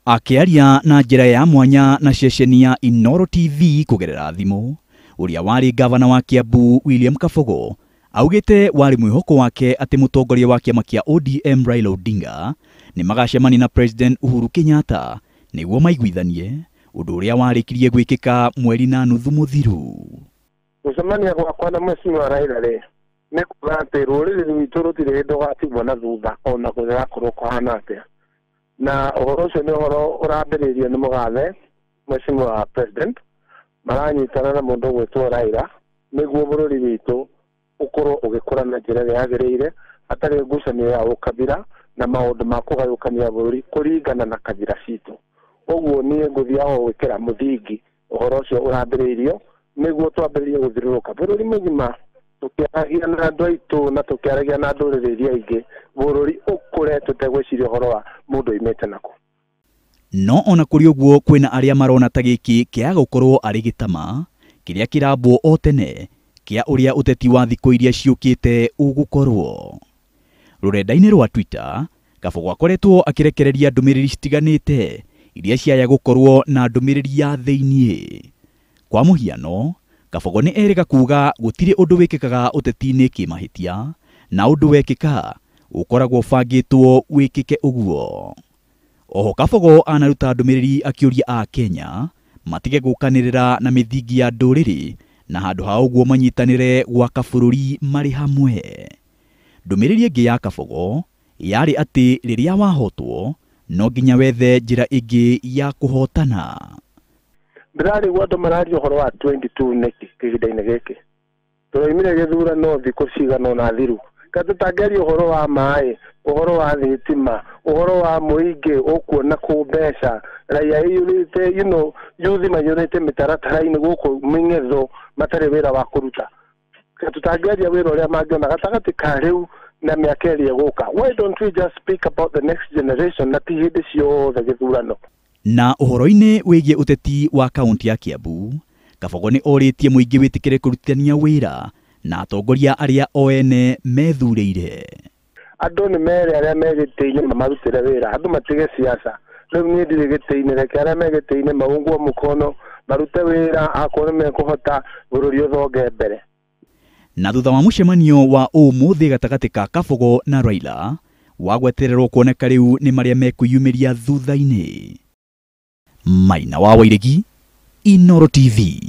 Akĩaria na njĩra ya mwanya na ceceni ya Inooro TV kũgerera thimũ, ũrĩa warĩ gavana wa Kiambu William Kabogo augĩte warĩ mwĩhoko wake atĩ mũtongoria wa kĩama kĩa ODM Raila Odinga nĩ magacemania na President Uhuru Kenyatta nĩguo maiguithanie ũndũ ũrĩa warĩkirie gwĩkĩka mweri na nuthu mũthiru. Gũcemania gwakwa na Mheshimiwa Raila rĩ, nĩ kuga atĩ rũrĩrĩ rwitũ rũtirĩ hĩndĩ rũgatigwo na thutha ona gũgakorwo kũhana atĩa. Na ũhoro ũcio nĩ ũhoro ũrambĩrĩirio nĩ mũgathe Mheshimiwa President, maranyitana na mũndũ ũgwĩtwo Raila nĩguo bũrũri witũ ũkorwo ũgĩkũra na njĩra ĩrĩa yagĩrĩire, hatarĩ ngucanio ya ũkabira na maũndũ ma kũgayũkania bũrũri kũringana na kabira citũ. Ũguo niĩ ngũthiaga gwĩkĩra mũthingi ũhoro ũcio ũrambĩrĩirio nĩguo twambĩrĩrie gũthiũrũrũka bũrũri mũgima, tũkĩaragia na andũ aitũ na tũkĩaragia na ndũrĩrĩ iria ingĩ, bũrũri ũkũre tũtegwĩciria ũhoro wa mũndũ oimĩte nakũ. No ona kũrĩ ũguo kwĩna arĩa marona ta gĩkĩ kĩaga gũkorwo arĩ gĩtama kĩrĩa kĩrambwo o tene kĩa ũrĩa ũteti wa thikũ iria ciũkĩte ũgũkorwo. Rũrenda-inĩ rwa Twitter, Kabogo akoretwo akĩrekereria ndũmĩrĩri citiganĩte iria ciaya gũkorwo na ndũmĩrĩri ya thĩiniĩ. Kwa mũhiano, Kabogo nĩ erĩga kuga gũtirĩ ũndũ wĩkĩkaga ũteti-inĩ kĩmahĩtia na ũndũ wekĩka ũkoragwo ũbangĩtwo wĩkĩke ũguo. Oho Kabogo anaruta ndũmĩrĩri akĩũria a Kenya matige gũkanĩrĩra na mĩthingi ya ndũrĩrĩ na handũ ha ũguo manyitanĩre gwaka bũrũri marĩ hamwe. Ndũmĩrĩri ĩngĩ ya Kabogo yarĩ atĩ rĩrĩa wahotwo no nginya wethe njĩra ĩngĩ ya kũhotana. Ndĩrarigwo andũ mararia ũhoro wa 22 nĩkĩ kĩhinda-inĩ gĩkĩ. Tũraumire gĩthurano thikũ cigana ũna thiru. Kaĩ tũtangĩaria ũhoro wa maĩ, ũhoro wa thitima, ũhoro wa mũingĩ ũkuona kũ mbeca, raia ĩiyũrĩte, yuthi maiyũrĩte mĩtaratara-inĩ gũkũ mĩng'etho matarĩ wĩra wa kũruta. Kaĩ tũtangĩaria wĩra ũrĩa mangĩona gatagatĩ ka rĩu na mĩaka ĩrĩa ĩgũka. Why don't we just speak about the next generation na ti hĩndĩ ciothe gĩthurano? Na ũhoro-inĩ wĩgiĩ ũteti wa kaunti ya Kiambu, Kabogo nĩ orĩtie mũingĩ wĩtĩkĩre kũrutithania wĩra na atongoria arĩa o ene methurĩire. Andũ nĩ mere arĩa me gĩtĩ-inĩ mamarutĩre wĩra, andũ matige siasa. Rĩu niĩ ndirĩ gĩtĩ-inĩ, reke arĩa me gĩtĩ-inĩ maungwo mũkono, marute wĩra, akorwo nĩ mekũhota bũrũri ũthonge mbere. Na thutha wa mũcemanio wa ũmũthĩ gatagatĩ ka Kabogo na Raila, wa gwetererwo kuoneka rĩu nĩ marĩa mekwĩyumĩria thutha-inĩ. Maina wa Wairegi, Inooro TV.